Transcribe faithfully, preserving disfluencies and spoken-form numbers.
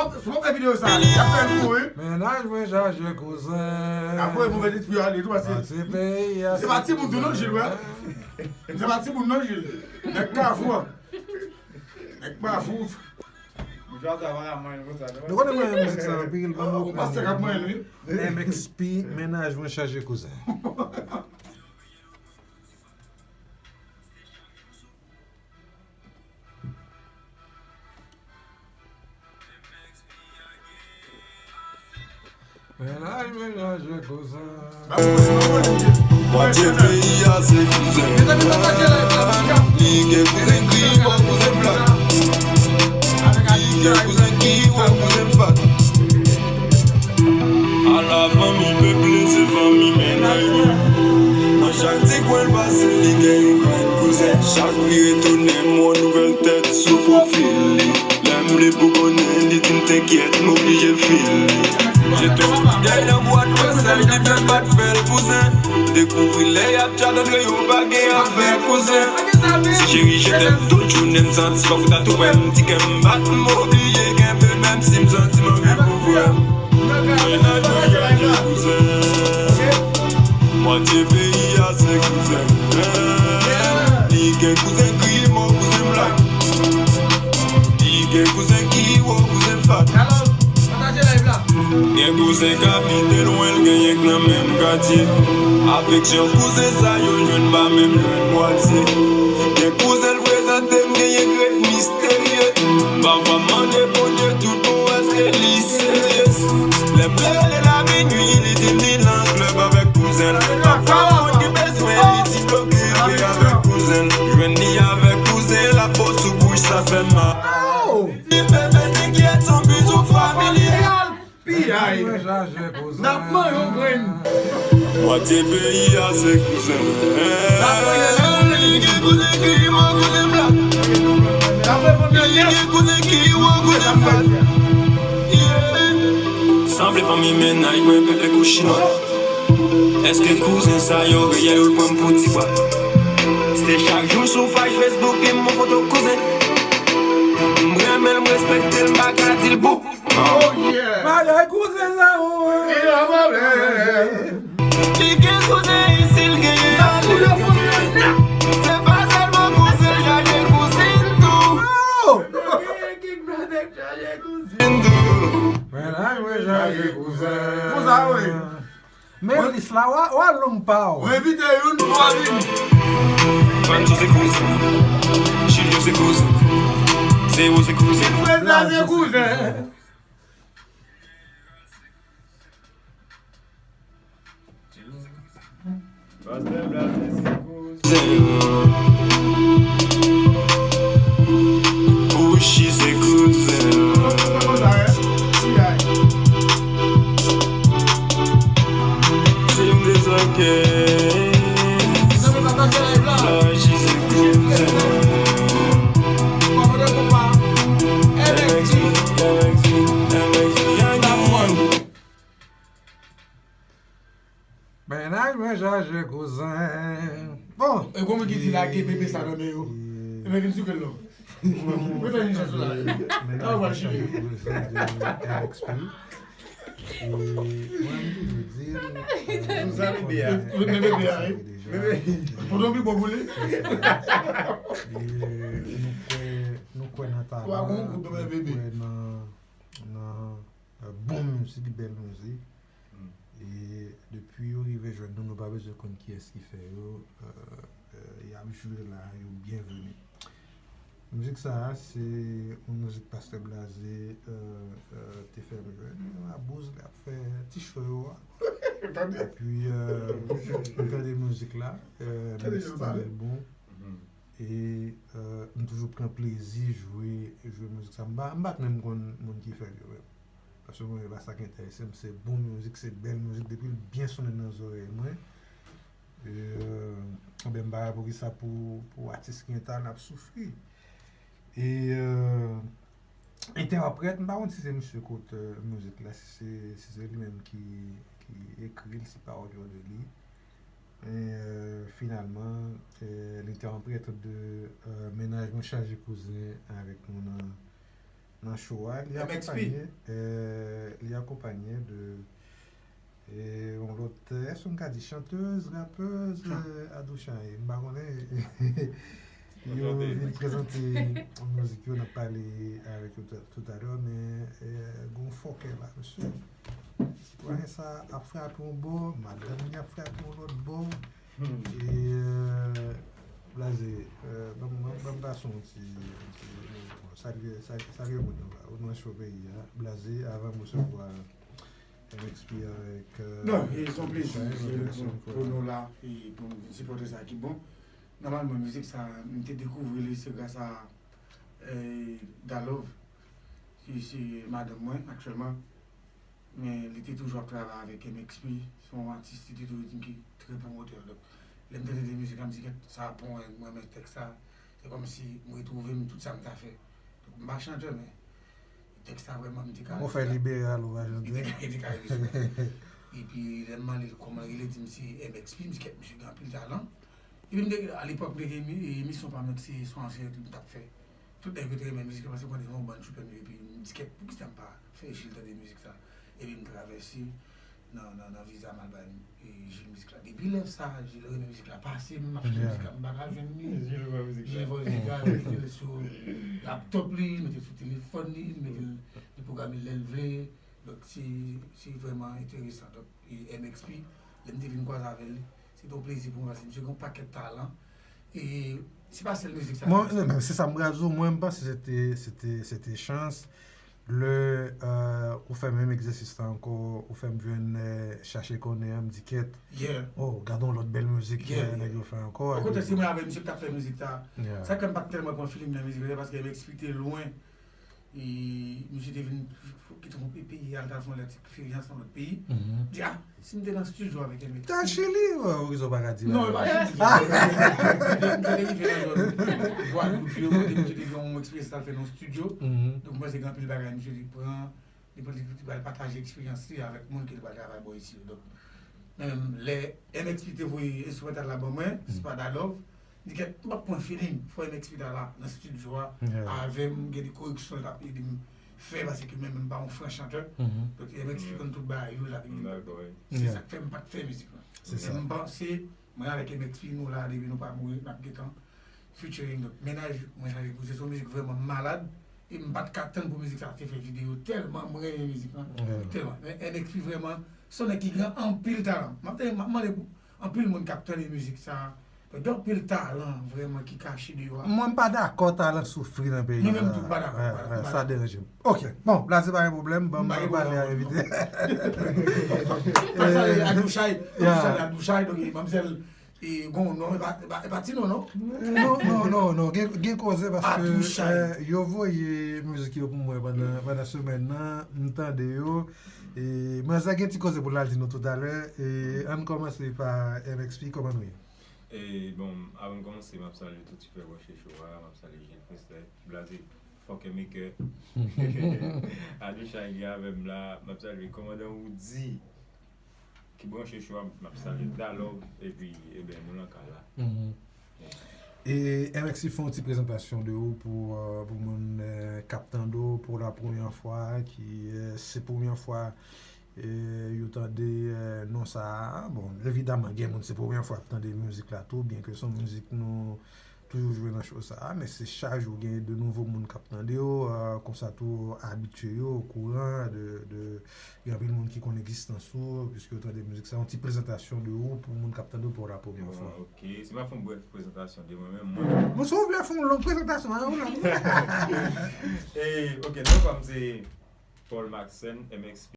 Si w ap fè videyo sa, y ap fè l pou ou, wi. Mennaj mwen chaje kouzen. Apre, move lespri ale tou, paske se pa timoun tou non, Jil, wè. Se pa timoun non, Jil. Nèg Kafou. Nèg Kafou. Nou konnen mwen mizik sa anpil, ban m reprezante. M X P, mennaj mwen chaje kouzen. Mennaj mwen chaje kouzen. Mwatye peyi a se kouzen. Li gen kouzen ki bon, kouzen plat. Li gen kouzen ki wo, kouzen fat. Ala fanmi peple, se fanmi mennaj mwen. Nan chak ti kwen l pase, li gen yon grenn kouzen. Chak vire tounen, m wè yon nouvèl tèt sou pwofil li. Lè m vle pou konnen, li di m, "Tenkyèt, m oblije fil li." Jete tout dèyè nan bwat, wè sèl ki fè bat fè l kouzen. Dekouvri lè y ap tchat antre yo, pa gen afè kouzen. Cheri, je t'aime tout jounen, m santi fòk ou ta tou wè m. Ti kè m bat, m oblije kenbe, menm si m santi m anvi pou vrè. Mennaj mwen chaje kouzen. Mwatye peyi a se kouzen. Li gen kouzen ki mò, kouzen blak. Li gen kouzen ki wo, kouzen fat. Gen kouzen k abite lwen, l genyen k nan menm katye. Afeksyon kouzen sa yo jwenn pa menm lwen mwatye. Gen kouzen l prezante m, genyen k ret misterye. Pafwa m mande Bondye tout bon, èske li serye? Lè m rele l a minui, li di m li nan klèb avèk kouzen l. Pafwa moun ki bezwen li di bloke avèk kouzen l. Jwenn li avèk kouzen l, la po sou bouch, sa fè mal. Li bebe, tenkyèt, se yon bizou familye. Piyay. N ap manyen yon grenn. Mwatye peyi a se kouzen. Li gen kouzen ki mò, kouzen blan. Li gen kouzen ki wo, kouzen fat. Yeah. Sanble fanmi mennaj mwen, peple kou chinwa. Èske kouzen sa yo reyèl, yo pran m pou ti bwa? Se chak jou sou paj Facebook li m on foto kouzen. M renmen l, m respekte l, m pa ka di l bout. Oh yeah. Bagay kouzen sa ou. Li gen kouzen isit, l genyen alekile. Se pa sèlman kouzen, l chaje kouzin tou. Mennaj mwen chaje kouzen. Kouzen, wi. Men lis la, w a, w a long pa w. Ou envite youn, ou pa vini. Fanzo se kouzen. Chilio se kouzen. Zero se kouzen. Frèz la se kouzen. Pastè Blaze se kouzen. Kouchi se kouzen. Tim Dezòkè. Laji se kouzen. M X P, M X P, M X P, Young One. Mennaj mwen chaje kouzen. Bon. E konbyen ki di lage bebe sa nan men yo? Ebyen vin sou kè l non. Mwen fè yon chans la. Mennaj mwen chaje kouzen de M X P. E mwen m toujou di l, sou sa bebe a. Men bebe a, wi. Bebe. Poto pi bon pou li. E nou kwè, nou kwè nan talan, nou kwè nan, nan, euh, bon mizik, bèl mizik. E depi yo rive jwenn nou, nou pa bezwen konn kiyès ki fè yo. Euh, euh, y ap jwe la, yo byenveni. Mizik sa a, se yon mizik Pastè Blaze, euh, euh, te fè m jwenn. Li nan labous, l ap fè ti cho yo a. Epi, euh, m tande mizik la, euh, m santi l bon. E, euh, m toujou pran plezi jwe, jwe mizik sa. M pa, m pa t menm konn moun ki fè l yo menm. Paske mwen, e pa sa k enterese m, se bon mizik, se bèl mizik, depi l byen sonnen nan zòrèy mwen. E, euh, ebyen, m pa wè poukisa pou, pou atis ki gen talan ap soufri. E, euh, entèprèt, m pa konn si se misye k otè mizik la, si se, si se li menm ki, ki ekri l, si pawòl yo de li. E, euh, finalman, euh, entèprèt de, euh, Mennaj mwen chaje kouzen avèk nou nan, nan show a, li akonpanye, euh, li akonpanye de, euh, yon lòt, euh, èske m ka di chantèz, rapèz, euh, Adou Chay, m pa konnen. Yo vin prezante mizik yo, n ap pale avèk yo toutalè, men, euh, gon fòkè la, mesye. Sitwayen sa ap frape yon bò, madanm li ap frape yon lòt bò. E, euh, Blaze, euh, ban m, ban m, ban m pase yon ti, yon ti, bon, salye, salye, salye moun yo la, ou nan cho peyi a. Blaze, avan m resevwa M X P avèk, euh, Non, e se yon plezi, se yon, pou nou la, e pou nou vin sipòte sa ki bon. Nòmalman, mizik sa, m te dekouvri li, se gras a, euh, Dalove, ki se madanm mwen aktyèlman. Men li te toujou ap travay avèk M X P, se yon atis li te toujou di m ki trè pwomotè. Donk, lè m tande de mizik la, m di, "Kèt, sa bon, mwen renmen tèks sa." Se kòmsi m retwouve m tout sa m ta fè. Donk, m pa chantè, men tèks sa vrèman, m te ka Ou fè libere al ou pa chante. Li te ka, li te ka rive sou mwen. Epi, lè m mande l kòman l rele, di m se M X P, m di, "Kèt, misye gen anpil talan." Epi, m te, alepòk, m te gen emi-, emisyon pa m nan ki se Swan Ansyen, m t ap fè. Tout nèg yo te renmen mizik la, paske m konn se yon bann tripè nou ye, epi m di, "Kèt, poukisa m pa fè Jil tande mizik sa?" Epi m travèse nan, nan, nan viza m al bay, e, Jil mizik la. Depi lè sa, Jil renmen mizik la pase m, m ap chèche mizik la, m pa ka jwenn li. Jil vòlè mizik la. Jil vòlè mizik la, mete l sou laptop li, mete l sou telefòn li, mete l, li pwograme l lè l vle. Donk, se, se vrèman enteresan. Donk, e M X P, lè m te vin kwaze avè l, se te yon plezi pou mwen, paske misye gen yon pakèt talan. E se pa sèl mizik sa. Mwen, men se sa m pral di w, mwen, m panse se te, se te, se te chans. Lè, euh, ou fè menm egzèsis la ankò, ou fè m jwenn, euh, Chache Konnen an, m di, "Kèt, oh, gade yon lòt bèl mizik, euh, nèg yo fè ankò." Okontrè, se mwen avè misye k t ap fè mizik sa. Sa k fè m pa t tèlman pran feeling nan mizik la, se paske M X P te lwen. E misye te vin kite yon peyi, al ta fè yon lòt eksperyans nan lòt peyi. Di, "Ah, si m te nan estidyo avèk M X P." Te al Chili, wè, ou rezon pa ka di. Non, e pa Chili. M te rive nan zòn Gwadloup yo, kote misye te gen yon eksperyans l al fè nan estidyo. Donk, mwen, se gen anpil bagay misye te pran, li pral pataje eksperyans li avèk moun ke li pral travay bò isi yo. Donk, mwen menm, lè M X P te voye enstrimantal la ban mwen, Spada Love, m di, "Kèt, m p ap pran feeling, fò M X P ta la, nan estidyo a, avè m, gen de koreksyon l t ap ede m fè, paske mwen menm m pa yon fran chantè." Donk, M X P konn tout bagay yo, l ap ede m. Se sa k fè m pa t fè mizik la. Men m panse, mwen avèk M X P, nou la, depi nou pa mouri, n ap gentan featuring. Donk, Mennaj Mwen Chanje Kouze, se yon mizik vrèman malad. E m pa t ka tann pou mizik sa te fè videyo, tèlman mwen renmen mizik lan. Tèlman. Men M X P vrèman, se yon nèg ki gen anpil talan. M ap tande, m ap mande pou anpil moun k ap tande mizik sa, gen anpil talan vrèman ki kache deyò a. Mwen, m pa dakò talan soufri nan peyi sa. Nou menm tou, pa dakò, pa dakò, pa dakò. Sa deranje m. Ok, bon, la se pa gen pwoblèm, ban m pale a envite. M ap salye Adou Chay, m ap salye Adou Chay, donk, manmzèl, e, gon non, e pa, e pa, e pa ti non, non. Non, non, non, non, gen, gen koze paske, euh, yo voye mizik yo pou mwen pandan, pandan semèn nan, m tande yo. E, manzè gen ti koze pou l al di nou toutalè. E, ann kòmanse pa M X P, kòman nou ye? E, bon, avan m kòmanse, m ap salye tout sipè branche cho a, m ap salye Jil Princess, Blaze, Fòkè Mekè, Adou Chay ki avè m la, m ap salye kòmandan Woody, ki branche cho a, m ap salye Dalove, epi, ebyen, nou nan kay la. E M X P, fè yon ti prezantasyon de ou pou, euh, pou moun, euh, k ap tande w pou la premyè fwa, ki, euh, se premyè fwa, euh, yo tande, euh, non sa a. Bon, evidaman, gen moun se premyè fwa ap tande mizik la tou, byenke se yon mizik nou toujou jwe nan cho sa a, men se chak jou gen de nouvo moun k ap tande w, euh, konsa tou abitye yo okouran de, de, gen anpil moun ki konn egzistans ou, piske yo tande mizik sa. Yon ti prezantasyon de ou pou moun k ap tande w pou la premyè fwa. Bon, ok. Si m ap fè yon brèf prezantasyon de mwen menm, mwen. Bon, si w vle fè yon long prezantasyon, an, ou la. E, ok, non pa m se Paul Maxen, M X P.